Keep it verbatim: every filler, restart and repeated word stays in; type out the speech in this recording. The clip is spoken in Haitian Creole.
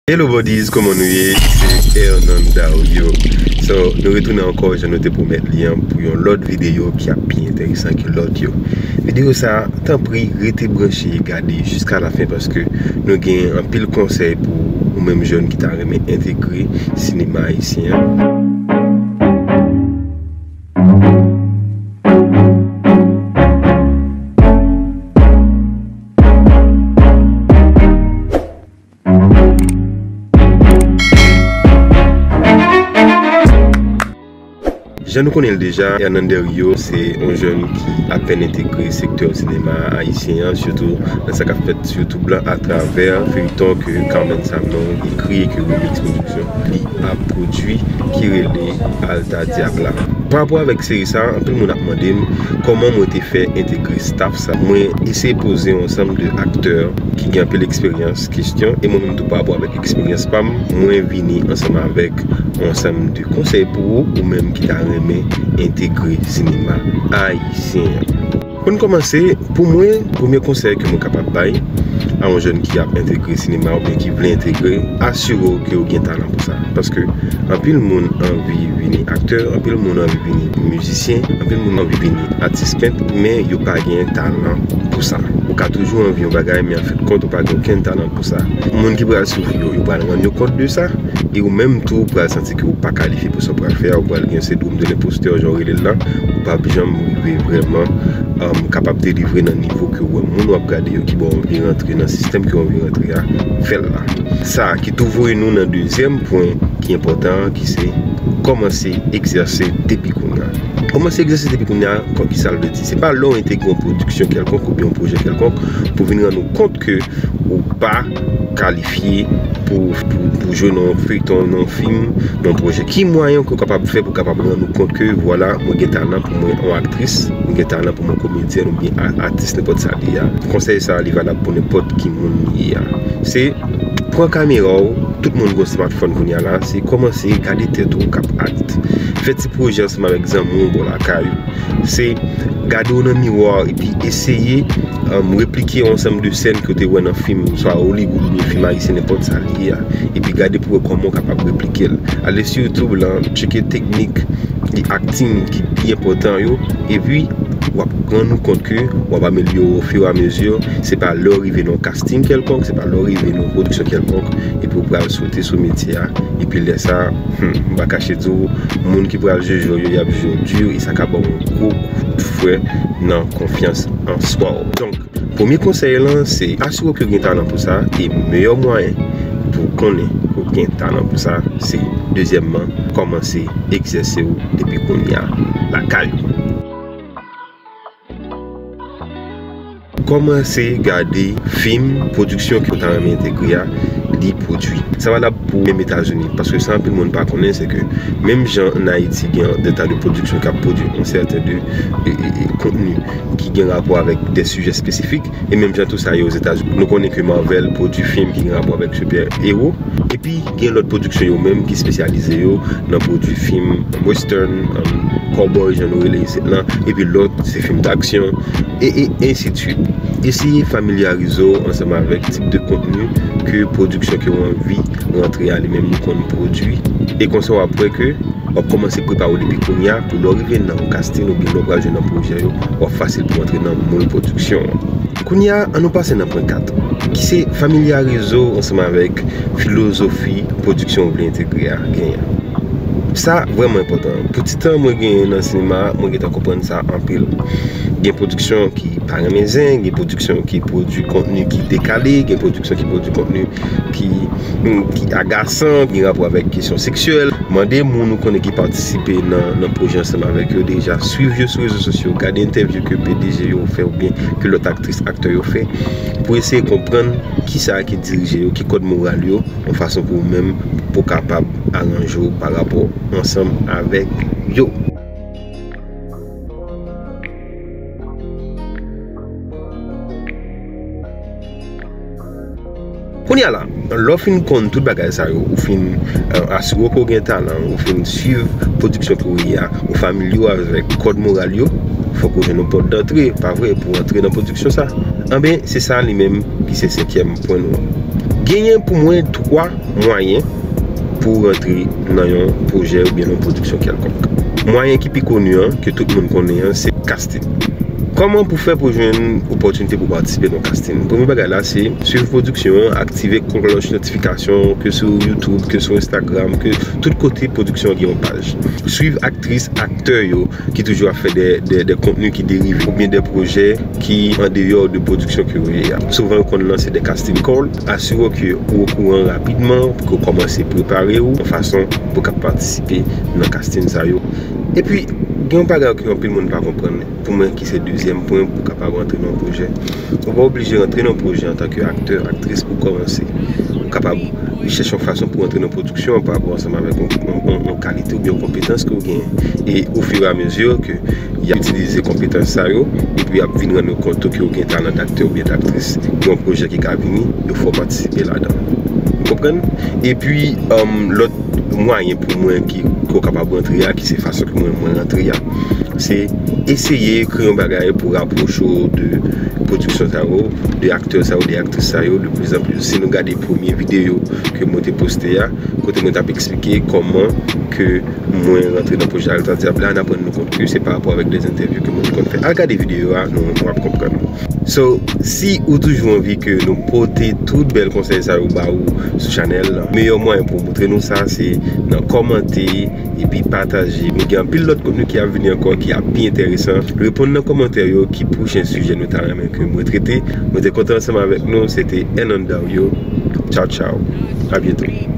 Hello buddies, kòman nou ye? Se Hernan Dario. So, nou retounen ankò jan nou te pwomèt li an pou yon lòt videyo ki ap pi enteresan ke lòt yo. Videyo sa, tanpri, rete branche, gade jiska lafen paske nou gen anpil konsèy pou ou menm jèn ki ta renmen entegre sinema ayisyen an. Jan nou konnen l deja, Hernan Dario se yon jèn ki apèn entegre sektè sinema ayisyen an, sitou nan sa k ap fèt sou YouTube la, atravè feyton ke Carmen Sanon ekri e ke Remix Production li ap pwodui, ki rele Alta Diabla. Pa rapò avèk seri sa, anpil moun ap mande m kòman mwen te fè entegre staff sa. Mwen eseye poze yon ansanm de aktè ki gen anpil eksperyans kesyon, e mwen menm tou pa rapò avèk eksperyans pa m, mwen vini ansanm avèk yon ansanm de konsèy pou ou, ou menm ki ta renmen entegre sinema ayisyen an. Pou n kòmanse, pou mwen, premye konsèy ke mwen kapab bay a yon jèn ki ap entegre sinema oubyen ki vle entegre, asire w ke w gen talan pou sa. Paske anpil moun anvi vini aktè, anpil moun anvi vini mizisyen, anpil moun anvi vini atis pent, men yo pa gen talan pou sa. Ou ka toujou anvi yon bagay, men anfendkont, ou pa gen okenn talan pou sa. Moun ki pral swiv ou yo, yo pral rann yo kont de sa, e ou menm tou, ou pral santi ke ou pa kalifye pou sa w pral fè a, ou pral gen sendwòm de lenpostè, jan yo rele l la, ou p ap janm rive vrèman, um, kapab delivre nan nivo ke ou wè moun w ap gade yo ki ba w anvi rantre nan sistèm ke w anvi rantre a, fè l la. Sa ki tou voye nou nan dezyèm pwen ki enpòtan an, ki se kòmanse egzèse depi kounye a. Kòmanse egzèse depi kounye a, kò-, ki sa l vle di? Se pa lè w entegre yon pwodiksyon kèlkonk oubyen yon pwojè kèlkonk pou vin rann ou kont ke ou pa kalifye pou, pou, pou jwe nan yon feyton, nan yon fim, nan yon pwojè. Ki mwayen ke w kapab fè pou w kapab rann ou kont ke, vwala, mwen gen talan pou mwen yon aktris, mwen gen talan pou mwen komedyèn oubyen a-, atis, nenpòt sa li ye a? Konsèy sa a, li valab pou nenpòt ki moun li ye a. Se pran kamera w, tout moun gen smartphone kounye a la, se kòmanse gade tèt ou k ap act. Fè ti pwojè ansanm avèk zanmi w bò lakay ou. Se gade w nan miwa epi eseye, um, replike yon ansanm de sèn ke w te wè nan fim, swa Hollywood oubyen fim ayisyen, nenpòt sa li ye a. Epi gade pou w wè kòman w kapab replike l. Ale sou YouTube lan, tcheke teknik e akting ki pi enpòtan yo, epi w ap rann ou kont ke w ap amelyore ofiramezu. Se pa lè w rive nan yon casting kèlkonk, se pa lè w rive nan yon pwodiksyon kèlkonk, epi w pral sote sou metye a, epi lè sa, hmm, m pa kache di w, moun ki pral jije w yo, y ap jije w di, e sa ka ba w yon gwo kout fre nan konfyans an swa w. Donk, premye konsèy lan, se asire w ke w gen talan pou sa, e meyè mwayen pou w konnen ke w gen talan pou sa, se, dezyèmman, kòmanse egzèse w depi kounye a lakay ou. Kòmanse gade fim, pwodiksyon ke w ta renmen entegre a, li pwodui. Sa valab pou menm Etazini, paske sa anpil moun pa konnen, se ke menm jan ann Ayiti gen de ta de pwodiksyon k ap pwodui yon sèten de, e, e, e, kontni ki gen rapò avèk de sijè espesifik, e menm jan tou sa ye Ozetazini. Nou konnen ke Marvel pwodui fim ki gen rapò avèk sipè ewo, epi gen lòt pwodiksyon yo menm ki espesyalize yo nan pwodui fim western, um, cowboy, jan nou rele isit lan, epi lòt se fim daksyon, e, e ensi de swit. Eseye familyarize w ansanm avèk tip de kontni ke pwodiksyon ke w anvi rantre a li menm li konn pwodui, e konsa w ap wè ke w ap kòmanse prepare w depi kounye a pou lè w rive nan yon casting oubyen lè w pral jwe nan pwojè yo, w ap fasil pou w antre nan moul pwodiksyon an. Kounye a, ann nou pase nan pwen kat, ki se familyarize w ansanm avèk filozofi pwodiksyon w vle entegre a genyen. Sa vrèman enpòtan. Pou ti tan mwen genyen nan sinema a, mwen gentan konprann sa anpil. Gen pwodiksyon ki pa renmen zen, gen pwodiksyon ki pwodui kontni ki dekale, gen pwodiksyon ki pwodui kontni ki, ki agasan, gen rapò avèk kesyon seksyèl. Mande moun ou konnen ki patisipe nan, nan pwojè ansanm avèk yo deja, swiv yo sou rezo sosyo, gade entèvyou ke P D G yo fè oubyen ke lòt aktris, aktè yo fè, pou eseye konprann kisa ki dirije yo, ki kòd moral yo, yon fason pou ou menm pou w kapab aranje w pa rapò ansanm avèk yo. Kounye a la, lè w fin konn tout bagay sa yo, ou fin, eh, asire w ke w gen talan, ou fin swiv pwodiksyon ke w ye a, ou familye w avèk kòd moral yo, fòk ou jwenn yon pòt dantre, pa vre, pou w antre nan pwodiksyon sa. Anben, se sa li menm ki se senkyèm pwen nou an. Genyen pou mwen twa mwayen pou w rantre nan yon pwojè oubyen nan yon pwodiksyon kèlkonk. Mwayen ki pi koni an, ke tout moun konnen an, se casting. Kòman pou fè pou jwenn opòtinite pou patisipe nan casting? Premye bagay la, se swiv pwodiksyon an, aktive klòch notifikasyon, ke sou YouTube, ke sou Instagram, ke tout kote pwodiksyon an gen yon paj. Swiv aktris, aktè yo ki toujou ap fè de, de, de kontni ki derive oubyen de pwojè ki andeyò de pwodiksyon ke yo ye a. Souvan yo konn lanse de casting call. Asire w ke ou okouran rapidman pou ke w kòmanse prepare w yon fason pou w kab patisipe nan casting sa yo. Epi, gen yon bagay ke anpil moun pa konprann, pou mwen ki se dezyèm pwen pou w kapab rantre nan yon pwojè. Ou pa oblije rantre nan yon pwojè antanke aktè, aktris pou w kòmanse. Ou kapab chèche yon fason pou w rantre nan pwodiksyon pa rapò ansanm avèk yon, yon, yon, yon kalite oubyen yon konpetans ke w genyen. E ofiramezu ke y ap itilize konpetans sa yo, epi y ap vin rann yo kont tou ke w gen talan daktè oubyen daktris, gen yon pwojè ki ka vini, yo fè w patisipe ladan l. Ou konprann? Epi, um, lòt mwayen pou mwen ki, ke w kapab rantre a, ki se fason ke mwen, mwen rantre a, se eseye kreye yon bagay pou rapwoche w de pwodiksyon sa yo, de aktè sa yo, de aktris sa yo, de plus en plus. Si nou gade premye videyo ke mwen te poste a, kote mwen t ap eksplike kòman ke mwen rantre nan pwojè Alta Diab la, n aprann nou kont ke se pa rapò avèk de entèvyou ke mwen te konn fè. Al gade videyo a, nou, nou ap konprann. So, si ou toujou anvi ke nou pote tout bèl konsèy sa yo ba ou sou chanèl, meyè mwayen pou w montre nou sa, se nan kòmante epi pataje. Nou gen anpil lòt kontni ki ap vini ankò ki ap pi enteresan. Reponn nan kòmantè yo, ki pwochen sijè nou ta renmen ke mwen trete. Mwen te kontan ansanm avèk nou, se te Hernando Dario. Tchaw, tchaw. A byento.